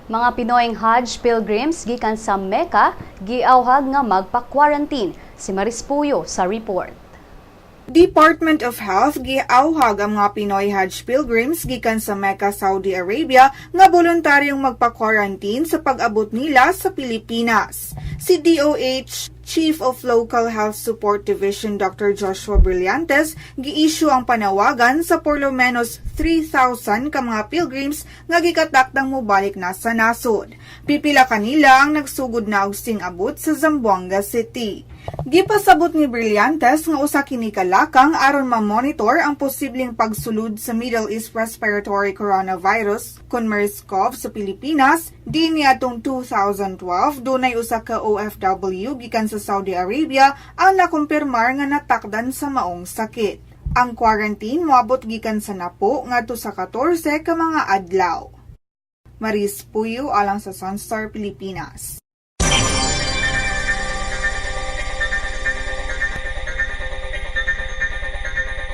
Mga Pinoy Hajj pilgrims gikan sa Mecca giawhag nga magpa-quarantine. Si Maris Puyo sa report. Department of Health giawhag ang mga Pinoy Hajj pilgrims gikan sa Mecca, Saudi Arabia nga voluntaryong magpa-quarantine sa pag-abot nila sa Pilipinas. Si DOH Chief of Local Health Support Division Dr. Joshua Brillantes gi-issue ang panawagan sa por lo menos 3,000 ka mga pilgrims nga gikatakdang mobalik na sa nasod. Pipila kanila ang nagsugod na og sing-abot sa Zamboanga City. Gipasabot ni Brillantes nga usa kini ka lakang aron ma-monitor ang posibleng pagsulod sa Middle East Respiratory Coronavirus kon MERS-CoV sa Pilipinas. Di niadtong 2012, dunay usa ka OFW gikan sa Saudi Arabia ang nakumpirmar nga natakdan sa maong sakit. Ang quarantine moabot gikan sa 10 ngadto sa 14 ka mga adlaw. Maris Puyo alang sa Sunstar Pilipinas.